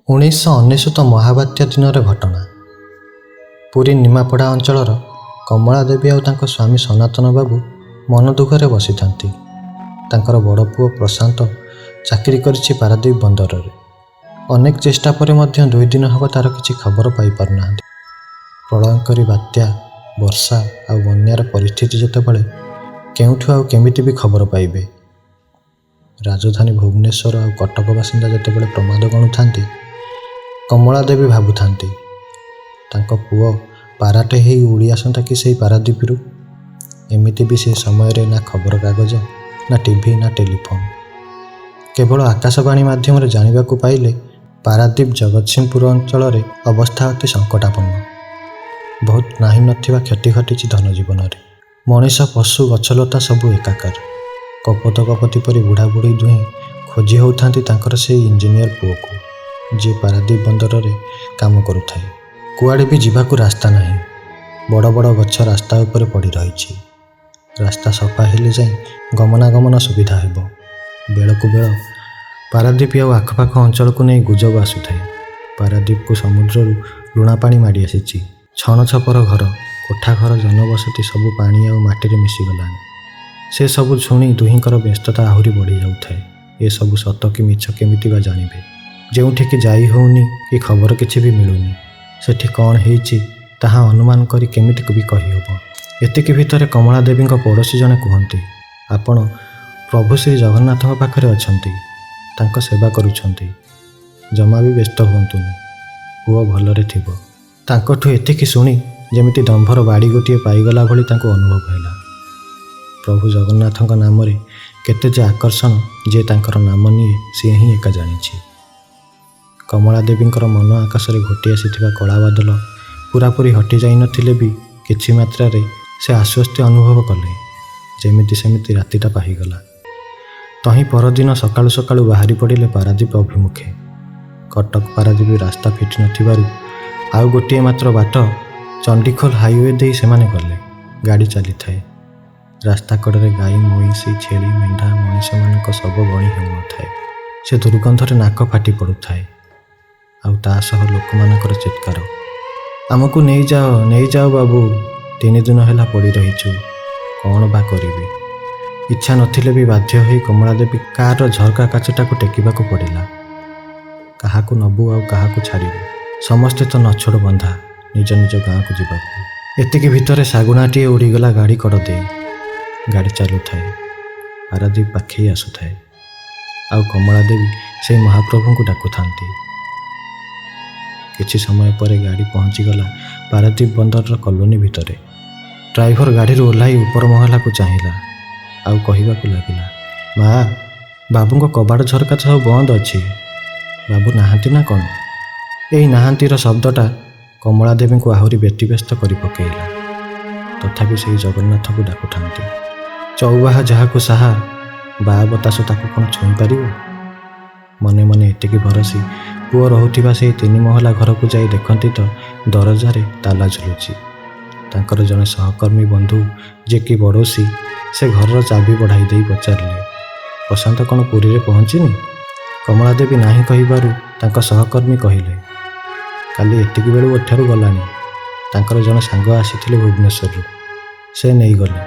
1999 ମହାବାତ୍ୟା ଦିନର ଘଟଣା। ପୁରୀ ନିମାପଡ଼ା ଅଞ୍ଚଳର କମଳା ଦେବୀ ଆଉ ତାଙ୍କ ସ୍ୱାମୀ ସନାତନ ବାବୁ ମନ ଦୁଃଖରେ ବସିଥାନ୍ତି। ତାଙ୍କର ବଡ଼ ପୁଅ ପ୍ରଶାନ୍ତ ଚାକିରି କରିଛି ପାରାଦ୍ୱୀପ ବନ୍ଦରରେ। ଅନେକ ଚେଷ୍ଟା ପରେ ମଧ୍ୟ 2 ଦିନ ହେବ ତାର କିଛି ଖବର ପାଇପାରୁନାହାନ୍ତି। ପ୍ରଳୟଙ୍କରୀ ବାତ୍ୟା, ବର୍ଷା ଆଉ ବନ୍ୟାର ପରିସ୍ଥିତି ଯେତେବେଳେ, କେଉଁଠୁ ଆଉ କେମିତି ବି ଖବର ପାଇବେ? ରାଜଧାନୀ ଭୁବନେଶ୍ୱର ଆଉ କଟକ ବାସିନ୍ଦା ଯେତେବେଳେ ପ୍ରମାଦ ଗଣୁଥାନ୍ତି, କମଳା ଦେବୀ ଭାବୁଥାନ୍ତି ତାଙ୍କ ପୁଅ ପାରାଟେ ହେଇ ଉଡ଼ି ଆସନ୍ତା କି ସେଇ ପାରାଦ୍ୱୀପରୁ। ଏମିତି ବି ସେ ସମୟରେ ନା ଖବରକାଗଜ, ନା ଟିଭି, ନା ଟେଲିଫୋନ୍। କେବଳ ଆକାଶବାଣୀ ମାଧ୍ୟମରେ ଜାଣିବାକୁ ପାଇଲେ ପାରାଦ୍ୱୀପ ଜଗତସିଂହପୁର ଅଞ୍ଚଳରେ ଅବସ୍ଥା ଅତି ସଙ୍କଟାପନ୍ନ। ବହୁତ ନାହିଁ ନଥିବା କ୍ଷତି ଘଟିଛି ଧନଜୀବନରେ। ମଣିଷ, ପଶୁ, ଗଛଲତା ସବୁ ଏକାକାର। କପୋତ କପୋତୀ ପରି ବୁଢ଼ାବୁଢ଼ୀ ଦୁହେଁ ଖୋଜି ହେଉଥାନ୍ତି ତାଙ୍କର ସେଇ ଇଞ୍ଜିନିୟର ପୁଅକୁ, ଯିଏ ପାରାଦ୍ୱୀପ ବନ୍ଦରରେ କାମ କରୁଥାଏ। କୁଆଡ଼େ ବି ଯିବାକୁ ରାସ୍ତା ନାହିଁ। ବଡ଼ ବଡ଼ ଗଛ ରାସ୍ତା ଉପରେ ପଡ଼ି ରହିଛି। ରାସ୍ତା ସଫା ହେଲେ ଯାଇ ଗମନାଗମନ ସୁବିଧା ହେବ। ବେଳକୁ ବେଳ ପାରାଦ୍ୱୀପ ଆଉ ଆଖପାଖ ଅଞ୍ଚଳକୁ ନେଇ ଗୁଜବ ଆସୁଥାଏ। ପାରାଦ୍ୱୀପକୁ ସମୁଦ୍ରରୁ ଲୁଣା ପାଣି ମାଡ଼ି ଆସିଛି। ଛଣ ଛପର ଘର, କୋଠା ଘର, ଜନବସତି ସବୁ ପାଣି ଆଉ ମାଟିରେ ମିଶିଗଲାଣି। ସେସବୁ ଶୁଣି ଦୁହିଁଙ୍କର ବ୍ୟସ୍ତତା ଆହୁରି ବଢ଼ିଯାଉଥାଏ। ଏସବୁ ସତ କି ମିଛ କେମିତି ବା ଜାଣିବେ? ଯେଉଁଠିକି ଯାଇ ହେଉନି କି ଖବର କିଛି ବି ମିଳୁନି, ସେଠି କ'ଣ ହେଇଛି ତାହା ଅନୁମାନ କରି କେମିତି ବି କହିହେବ? ଏତିକି ଭିତରେ କମଳା ଦେବୀଙ୍କ ପଡ଼ୋଶୀ ଜଣେ କୁହନ୍ତି, ଆପଣ ପ୍ରଭୁ ଶ୍ରୀ ଜଗନ୍ନାଥଙ୍କ ପାଖରେ ଅଛନ୍ତି, ତାଙ୍କ ସେବା କରୁଛନ୍ତି, ଜମା ବି ବ୍ୟସ୍ତ ହୁଅନ୍ତୁନି, ପୁଅ ଭଲରେ ଥିବ। ତାଙ୍କଠୁ ଏତିକି ଶୁଣି ଯେମିତି ଦମ୍ଭର ବାଡ଼ି ଗୋଟିଏ ପାଇଗଲା ଭଳି ତାଙ୍କୁ ଅନୁଭବ ହେଲା। ପ୍ରଭୁ ଜଗନ୍ନାଥଙ୍କ ନାମରେ କେତେ ଯେ ଆକର୍ଷଣ, ଯିଏ ତାଙ୍କର ନାମ ନିଏ ସିଏ ହିଁ ଏକା ଜାଣିଛି। କମଳା ଦେବୀଙ୍କର ମନ ଆକାଶରେ ଘୋଟି ଆସିଥିବା କଳା ବାଦଲ ପୁରାପୁରି ହଟି ଯାଇନଥିଲେ ବି କିଛି ମାତ୍ରାରେ ସେ ଆଶ୍ୱସ୍ତି ଅନୁଭବ କଲେ। ଯେମିତି ସେମିତି ରାତିଟା ପାହିଗଲା। ତହିଁ ପରଦିନ ସକାଳୁ ସକାଳୁ ବାହାରି ପଡ଼ିଲେ ପାରାଦ୍ୱୀପ ଅଭିମୁଖେ। କଟକ ପାରାଦ୍ୱୀପ ରାସ୍ତା ଫିଟି ନଥିବାରୁ ଆଉ ଗୋଟିଏ ମାତ୍ର ବାଟ ଚଣ୍ଡିଖୋଲ ହାଇୱେ ଦେଇ ସେମାନେ ଗଲେ। ଗାଡ଼ି ଚାଲିଥାଏ। ରାସ୍ତା କଡ଼ରେ ଗାଈ, ମଇଁଷି, ଛେଳି, ମେଣ୍ଢା, ମଣିଷମାନଙ୍କ ଶବ ଗଣି ହେଉନଥାଏ। ସେ ଦୁର୍ଗନ୍ଧରେ ନାକ ଫାଟି ପଡ଼ୁଥାଏ, ଆଉ ତା ସହ ଲୋକମାନଙ୍କର ଚିତ୍କାର, ଆମକୁ ନେଇଯାଅ, ନେଇଯାଅ ବାବୁ, 3 ଦିନ ହେଲା ପଡ଼ି ରହିଛୁ, କ'ଣ ବା କରିବି? ଇଚ୍ଛା ନଥିଲେ ବି ବାଧ୍ୟ ହୋଇ କମଳାଦେବୀ କାର୍ର ଝରକା କାଚଟାକୁ ଟେକିବାକୁ ପଡ଼ିଲା। କାହାକୁ ନବୁ ଆଉ କାହାକୁ ଛାଡ଼ିବୁ? ସମସ୍ତେ ତ ନଛୋଡ଼ ବନ୍ଧା ନିଜ ନିଜ ଗାଁକୁ ଯିବାକୁ। ଏତିକି ଭିତରେ ଶାଗୁଣାଟିଏ ଉଡ଼ିଗଲା ଗାଡ଼ି କଡ଼ ଦେଇ। ଗାଡ଼ି ଚାଲୁଥାଏ, ପାରାଦ୍ୱୀପ ପାଖେଇ ଆସୁଥାଏ, ଆଉ କମଳାଦେବୀ ସେଇ ମହାପ୍ରଭୁଙ୍କୁ ଡାକୁଥାନ୍ତି। କିଛି ସମୟ ପରେ ଗାଡ଼ି ପହଞ୍ଚିଗଲା ପାରାଦ୍ୱୀପ ବନ୍ଦରର କଲୋନୀ ଭିତରେ। ଡ୍ରାଇଭର ଗାଡ଼ିରୁ ଓହ୍ଲାଇ ଉପର ମହଲାକୁ ଚାହିଁଲା ଆଉ କହିବାକୁ ଲାଗିଲା, ମା, ବାବୁଙ୍କ କବାଟ ଝରକା ସବୁ ବନ୍ଦ ଅଛି, ବାବୁ ନାହାନ୍ତି ନା କ'ଣ? ଏଇ ନାହାନ୍ତିର ଶବ୍ଦଟା କମଳାଦେବୀଙ୍କୁ ଆହୁରି ବ୍ୟତିବ୍ୟସ୍ତ କରି ପକେଇଲା। ତଥାପି ସେଇ ଜଗନ୍ନାଥଙ୍କୁ ଡାକୁଥାନ୍ତି। ଚଉବାହା ଯାହାକୁ ସାହା, ବା ବତାସ ତାକୁ କ'ଣ ଛୁଇଁ ପାରିବ? ମନେ ମନେ ଏତିକି ଭରସି ପୁଅ ରହୁଥିବା ସେଇ 3 ମହଲା ଘରକୁ ଯାଇ ଦେଖନ୍ତି ତ ଦରଜାରେ ତାଲା ଝୁଲୁଛି। ତାଙ୍କର ଜଣେ ସହକର୍ମୀ ବନ୍ଧୁ, ଯିଏକି ପଡ଼ୋଶୀ, ସେ ଘରର ଚାବି ବଢ଼ାଇ ଦେଇ ପଚାରିଲେ, ପ୍ରଶାନ୍ତ କ'ଣ ପୁରୀରେ ପହଞ୍ଚିନି? କମଳାଦେବୀ ନାହିଁ କହିବାରୁ ତାଙ୍କ ସହକର୍ମୀ କହିଲେ, କାଲି ଏତିକି ବେଳୁ ଏଠାରୁ ଗଲାଣି। ତାଙ୍କର ଜଣେ ସାଙ୍ଗ ଆସିଥିଲେ ଭୁବନେଶ୍ୱରରୁ, ସେ ନେଇଗଲେ।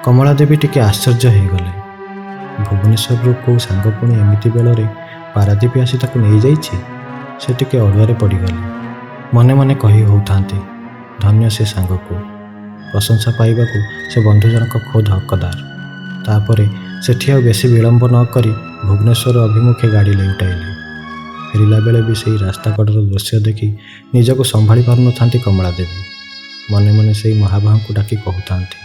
କମଳାଦେବୀ ଟିକେ ଆଶ୍ଚର୍ଯ୍ୟ ହେଇଗଲେ। ଭୁବନେଶ୍ୱରରୁ କେଉଁ ସାଙ୍ଗ ପୁଣି ଏମିତି ବେଳରେ ପାରାଦ୍ୱୀପ ଆସି ତାକୁ ନେଇଯାଇଛି? ସେ ଟିକେ ଅଡ଼ୁଆରେ ପଡ଼ିଗଲେ। ମନେ ମନେ କହି ହେଉଥାନ୍ତି, ଧନ୍ୟ ସେ ସାଙ୍ଗକୁ, ପ୍ରଶଂସା ପାଇବାକୁ ସେ ବନ୍ଧୁ ଜଣକ ଖୋଦ୍ ହକଦାର। ତାପରେ ସେଠି ଆଉ ବେଶୀ ବିଳମ୍ବ ନ କରି ଭୁବନେଶ୍ୱର ଅଭିମୁଖେ ଗାଡ଼ି ଲେଉଟାଇଲେ। ଫେରିଲା ବେଳେ ବି ସେଇ ରାସ୍ତା କଡ଼ର ଦୃଶ୍ୟ ଦେଖି ନିଜକୁ ସମ୍ଭାଳି ପାରୁନଥାନ୍ତି କମଳାଦେବୀ। ମନେ ମନେ ସେଇ ମହାବାହୁଙ୍କୁ ଡାକି କହୁଥାନ୍ତି,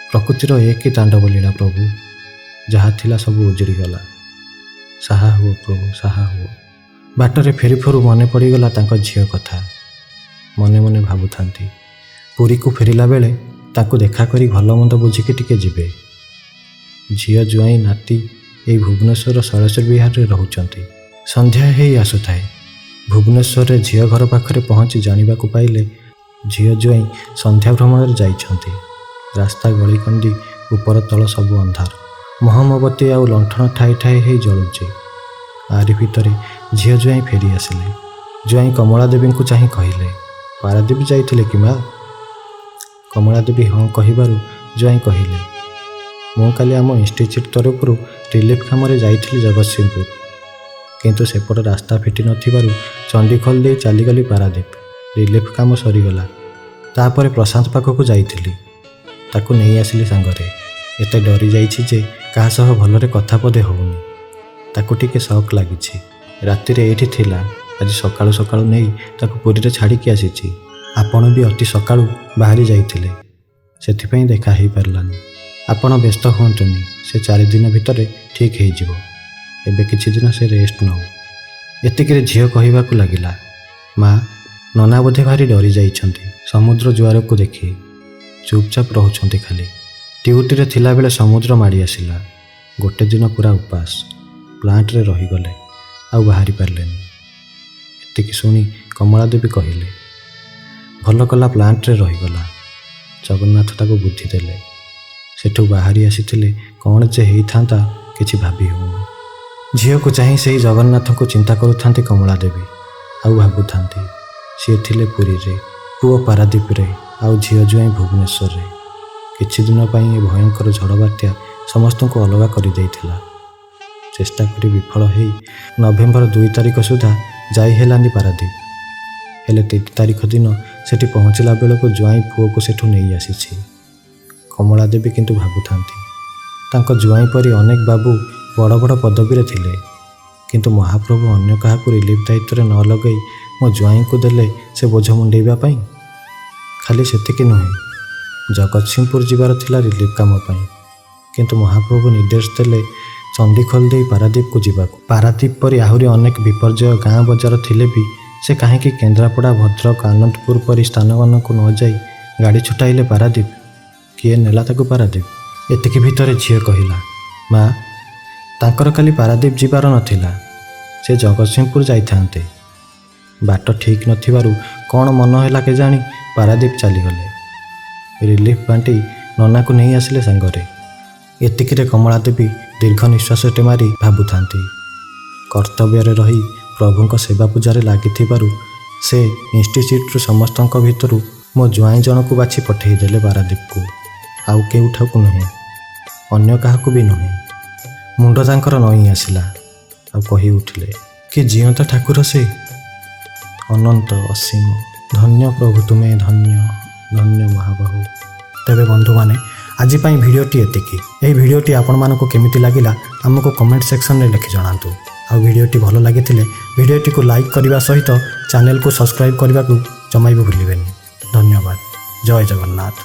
ପ୍ରକୃତିର ଏ କି ତାଣ୍ଡବ ଲୀଳା ପ୍ରଭୁ, ଯାହା ଥିଲା ସବୁ ଉଜୁଡ଼ିଗଲା। ସାହା ହୁଅ ପ୍ରଭୁ, ସାହା ହୁଅ। ବାଟରେ ଫେରୁ ଫେରୁ ମନେ ପଡ଼ିଗଲା ତାଙ୍କ ଝିଅ କଥା। ମନେ ମନେ ଭାବୁଥାନ୍ତି, ପୁରୀକୁ ଫେରିଲା ବେଳେ ତାଙ୍କୁ ଦେଖା କରି ଭଲ ମନ୍ଦ ବୁଝିକି ଟିକେ ଯିବେ। ଝିଅ, ଜ୍ୱାଇଁ, ନାତି ଏଇ ଭୁବନେଶ୍ୱର ଶୈଳେଶ୍ୱର ବିହାରରେ ରହୁଛନ୍ତି। ସନ୍ଧ୍ୟା ହେଇ ଆସୁଥାଏ। ଭୁବନେଶ୍ୱରରେ ଝିଅ ଘର ପାଖରେ ପହଞ୍ଚି ଜାଣିବାକୁ ପାଇଲେ ଝିଅ ଜ୍ୱାଇଁ ସନ୍ଧ୍ୟା ଭ୍ରମଣରେ ଯାଇଛନ୍ତି। ରାସ୍ତା ଗଳିକନ୍ଦି ଉପର ତଳ ସବୁ ଅନ୍ଧାର। ମହମବତୀ ଆଉ ଲଣ୍ଠନ ଠାଇ ଠାଇ ହେଇ ଜଳୁଛି। ଆରି ଭିତରେ ଝିଅ ଜ୍ୱାଇଁ ଫେରି ଆସିଲେ। ଜ୍ୱାଇଁ କମଳାଦେବୀଙ୍କୁ ଚାହିଁ କହିଲେ, ପାରାଦୀପ ଯାଇଥିଲେ କି ମା? କମଳାଦେବୀ ହଁ କହିବାରୁ ଜ୍ୱାଇଁ କହିଲେ, ମୁଁ କାଲି ଆମ ଇନଷ୍ଟିଚ୍ୟୁଟ୍ ତରଫରୁ ରିଲିଫ୍ କାମରେ ଯାଇଥିଲି ଜଗତସିଂହପୁର, କିନ୍ତୁ ସେପଟ ରାସ୍ତା ଫିଟି ନଥିବାରୁ ଚଣ୍ଡିଖୋଲ ଦେଇ ଚାଲିଗଲି ପାରାଦୀପ। ରିଲିଫ୍ କାମ ସରିଗଲା, ତାପରେ ପ୍ରଶାନ୍ତ ପାଖକୁ ଯାଇଥିଲି, ତାକୁ ନେଇ ଆସିଲି ସାଙ୍ଗରେ। ଏତେ ଡରି ଯାଇଛି ଯେ କାହା ସହ ଭଲରେ କଥା ପଦେ ହେଉନି। ତାକୁ ଟିକେ ସକ୍ ଲାଗିଛି। ରାତିରେ ଏଇଠି ଥିଲା, ଆଜି ସକାଳୁ ସକାଳୁ ନେଇ ତାକୁ ପୁରୀରେ ଛାଡ଼ିକି ଆସିଛି। ଆପଣ ବି ଅତି ସକାଳୁ ବାହାରି ଯାଇଥିଲେ, ସେଥିପାଇଁ ଦେଖା ହେଇପାରିଲାନି। ଆପଣ ବ୍ୟସ୍ତ ହୁଅନ୍ତୁନି, ସେ 4 ଦିନ ଭିତରେ ଠିକ୍ ହେଇଯିବ। ଏବେ କିଛି ଦିନ ସେ ରେଷ୍ଟ ନେଉ। ଏତିକିରେ ଝିଅ କହିବାକୁ ଲାଗିଲା, ମା, ନନା ବୋଧେ ଭାରି ଡରି ଯାଇଛନ୍ତି ସମୁଦ୍ର ଜୁଆରକୁ ଦେଖି, ଚୁପଚାପ ରହୁଛନ୍ତି ଖାଲି। ଡ୍ୟୁଟିରେ ଥିଲାବେଳେ ସମୁଦ୍ର ମାଡ଼ି ଆସିଲା। ଗୋଟେ ଦିନ ପୁରା ଉପାସ, ପ୍ଲାଣ୍ଟରେ ରହିଗଲେ, ଆଉ ବାହାରି ପାରିଲେନି। ଏତିକି ଶୁଣି କମଳାଦେବୀ କହିଲେ, ଭଲ କଲା ପ୍ଲାଣ୍ଟରେ ରହିଗଲା, ଜଗନ୍ନାଥ ତାକୁ ବୁଦ୍ଧି ଦେଲେ। ସେଠୁ ବାହାରି ଆସିଥିଲେ କ'ଣ ଯେ ହେଇଥାନ୍ତା କିଛି ଭାବି ହେଉନି। ଝିଅକୁ ଚାହିଁ ସେଇ ଜଗନ୍ନାଥଙ୍କୁ ଚିନ୍ତା କରୁଥାନ୍ତି କମଳାଦେବୀ, ଆଉ ଭାବୁଥାନ୍ତି ସିଏ ଥିଲେ ପୁରୀରେ, ପୁଅ ପାରାଦୀପରେ, ଆଉ ଝିଅ ଜ୍ୱାଇଁ ଭୁବନେଶ୍ୱରରେ। କିଛି ଦିନ ପାଇଁ ଏ ଭୟଙ୍କର ଝଡ଼ ବାତ୍ୟା ସମସ୍ତଙ୍କୁ ଅଲଗା କରିଦେଇଥିଲା। ଚେଷ୍ଟା କରି ବିଫଳ ହେଇ ନଭେମ୍ବର 2 ତାରିଖ ସୁଦ୍ଧା ଯାଇ ହେଲାନି ପାରାଦୀପ। ହେଲେ 3 ତାରିଖ ଦିନ ସେଠି ପହଞ୍ଚିଲା ବେଳକୁ ଜ୍ୱାଇଁ ପୁଅକୁ ସେଠୁ ନେଇ ଆସିଛି। କମଳାଦେବୀ କିନ୍ତୁ ଭାବୁଥାନ୍ତି ତାଙ୍କ ଜ୍ୱାଇଁ ପରି ଅନେକ ବାବୁ ବଡ଼ ବଡ଼ ପଦବୀରେ ଥିଲେ, କିନ୍ତୁ ମହାପ୍ରଭୁ ଅନ୍ୟ କାହାକୁ ରିଲିଫ୍ ଦାୟିତ୍ୱରେ ନ ଲଗାଇ ମୋ ଜ୍ୱାଇଁଙ୍କୁ ଦେଲେ ସେ ବୋଝ ମୁଣ୍ଡେଇବା ପାଇଁ। ଖାଲି ସେତିକି ନୁହେଁ, ଜଗତସିଂହପୁର ଯିବାର ଥିଲା ରିଲିଫ୍ କାମ ପାଇଁ, କିନ୍ତୁ ମହାପ୍ରଭୁ ନିର୍ଦ୍ଦେଶ ଦେଲେ ଚଣ୍ଡିଖୋଲ ଦେଇ ପାରାଦୀପକୁ ଯିବାକୁ। ପାରାଦୀପ ପରି ଆହୁରି ଅନେକ ବିପର୍ଯ୍ୟୟ ଗାଁ ବଜାର ଥିଲେ ବି ସେ କାହିଁକି କେନ୍ଦ୍ରାପଡ଼ା, ଭଦ୍ରକ, ଆନନ୍ଦପୁର ପରି ସ୍ଥାନମାନଙ୍କୁ ନ ଯାଇ ଗାଡ଼ି ଛୁଟାଇଲେ ପାରାଦୀପ? କିଏ ନେଲା ତାକୁ ପାରାଦୀପ? ଏତିକି ଭିତରେ ଝିଅ କହିଲା, ମା, ତାଙ୍କର କାଲି ପାରାଦୀପ ଯିବାର ନଥିଲା, ସେ ଜଗତସିଂହପୁର ଯାଇଥାନ୍ତେ। ବାଟ ଠିକ୍ ନଥିବାରୁ କ'ଣ ମନ ହେଲା କେଜାଣି ପାରାଦୀପ ଚାଲିଗଲେ। ରିଲିଫ୍ ବାଣ୍ଟି ନନାକୁ ନେଇ ଆସିଲେ ସାଙ୍ଗରେ। ଏତିକିରେ କମଳାଦେବୀ ଦୀର୍ଘ ନିଶ୍ୱାସଟେ ମାରି ଭାବୁଥାନ୍ତି, କର୍ତ୍ତବ୍ୟରେ ରହି ପ୍ରଭୁଙ୍କ ସେବା ପୂଜାରେ ଲାଗିଥିବାରୁ ସେ ଇନଷ୍ଟିଚ୍ୟୁଟ୍ରୁ ସମସ୍ତଙ୍କ ଭିତରୁ ମୋ ଜ୍ୱାଇଁ ଜଣକୁ ବାଛି ପଠେଇଦେଲେ ପାରାଦୀପକୁ, ଆଉ କେଉଁଠାକୁ ନୁହେଁ, ଅନ୍ୟ କାହାକୁ ବି ନୁହେଁ। ମୁଣ୍ଡ ତାଙ୍କର ନଇଁ ଆସିଲା, ଆଉ କହି ଉଠିଲେ, କି ଜିଅନ୍ତା ଠାକୁର ସେ, ଅନନ୍ତ ଅସୀମ, ଧନ୍ୟ ପ୍ରଭୁ ତୁମେ, ଧନ୍ୟ ଧନ୍ୟ ମହାବାହୁ। ତେବେ ବନ୍ଧୁମାନେ, ଆଜି ପାଇଁ ଭିଡ଼ିଓଟି ଏତିକି। ଏହି ଭିଡ଼ିଓଟି ଆପଣମାନଙ୍କୁ କେମିତି ଲାଗିଲା ଆମକୁ କମେଣ୍ଟ ସେକ୍ସନରେ ଲେଖି ଜଣାନ୍ତୁ। ଆଉ ଭିଡ଼ିଓଟି ଭଲ ଲାଗିଥିଲେ ଭିଡ଼ିଓଟିକୁ ଲାଇକ୍ କରିବା ସହିତ ଚ୍ୟାନେଲକୁ ସବସ୍କ୍ରାଇବ୍ କରିବାକୁ ଜମା ବି ଭୁଲିବେନି। ଧନ୍ୟବାଦ। ଜୟ ଜଗନ୍ନାଥ।